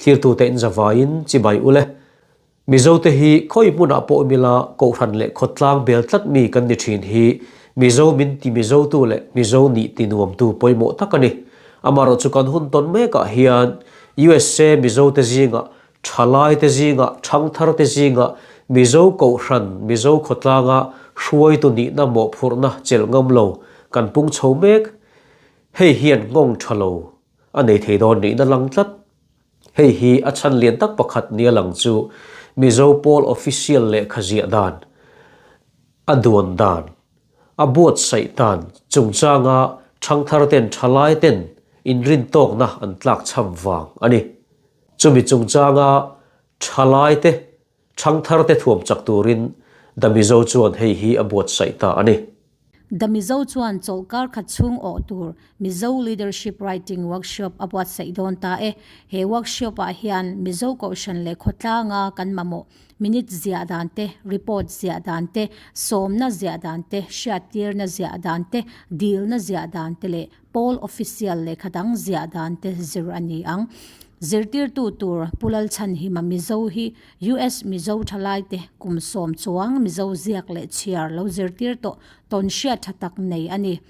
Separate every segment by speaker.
Speaker 1: Thlirtute in zavaiin chibai ule. Mizote hi khawi hmunah pawh awm ila Kohhran leh khawtlang bel tlat mi kan ni thin hi Mizo min ti Mizotu leh Mizo nih ti nuamtu pawimawh tak a ni. Amaherawh chu kan hun tawn mekah hian USA Mizote zingah Thalaite zingah, thangtharte zingah Mizo Kohhran, Mizo khawtlanga hruaitu nihna mawhphurhna chelh ngam lo kan pung chho mek. Hei hian nghawng tha lo a nei thei dawn nihna lang tlat. Hei hi a chhan lian tak pakhat nia lang chu Mizo Pawl Official lehkha ziah dan, a duan dan, a buatsaih dan chungchanga thangtharten thalaiten inrintawkna an tlakchham vang a ni. Chumi chungchanga thalaite thangtharte thuam chak turin The Mizo chuan hei hi a buatsaih ta a ni.
Speaker 2: The Mizo chuan chawlhkar khat chhung awh tur Mizo Leadership Writing Workshop a buatsaih dawn ta e. He workshop ah hian Mizo Kohhran leh khawtlanga kan mamawh minute ziah dan te, report ziah dan te, sawmna ziah dan te, hriattirna ziah dan te, dilna ziah dan te leh Pawl official lehkha dang ziah dan te zir a ni ang. Zirtirtu tur Pu Lalchhanhima Mizo hi US Mizo thalaite kum sawm chuang Mizo ziak leh chhiar lo zirtir tawh tawn hriat tha tak nei a ni.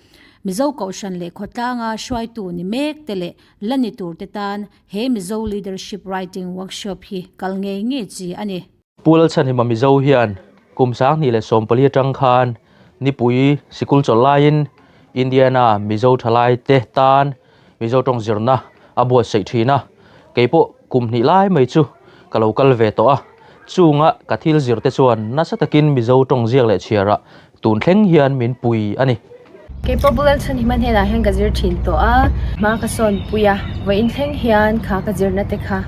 Speaker 2: Mizo Kohhran leh khawtlanga hruaitu ni mek te leh la ni tur te tan he Mizo Leadership Writing Workshop hi kal ngei ngei chi a ni.
Speaker 3: Pu Lalchhanhima Mizo hian kum 2014 atang khan nipui sikul chawlh laiin Indiana Mizo thalaite tan Mizo tawng zirna a buatsaih thin a, keipawh kum hnih lai mai chu ka lo kal ve tawh a, chunga ka thil zir te chuan nasa takin Mizo tawng ziak leh chhiarah tun thleng hian min pui a ni.
Speaker 4: Keipawh Pu Lalchhanhima hnenah hian ka zir thin tawh a, hma ka sawn pui a, vawiin thleng hian kha ka zirna te kha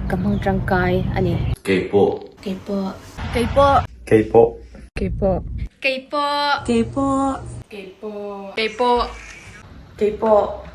Speaker 4: ka hmang tangkai a ni.
Speaker 5: Keipawh.
Speaker 4: Keipawh.
Speaker 6: Keipawh.
Speaker 5: Keipawh.
Speaker 4: Keipawh.
Speaker 6: Keipawh.
Speaker 7: Keipawh.
Speaker 6: Keipawh. Keipawh.
Speaker 7: Keipawh.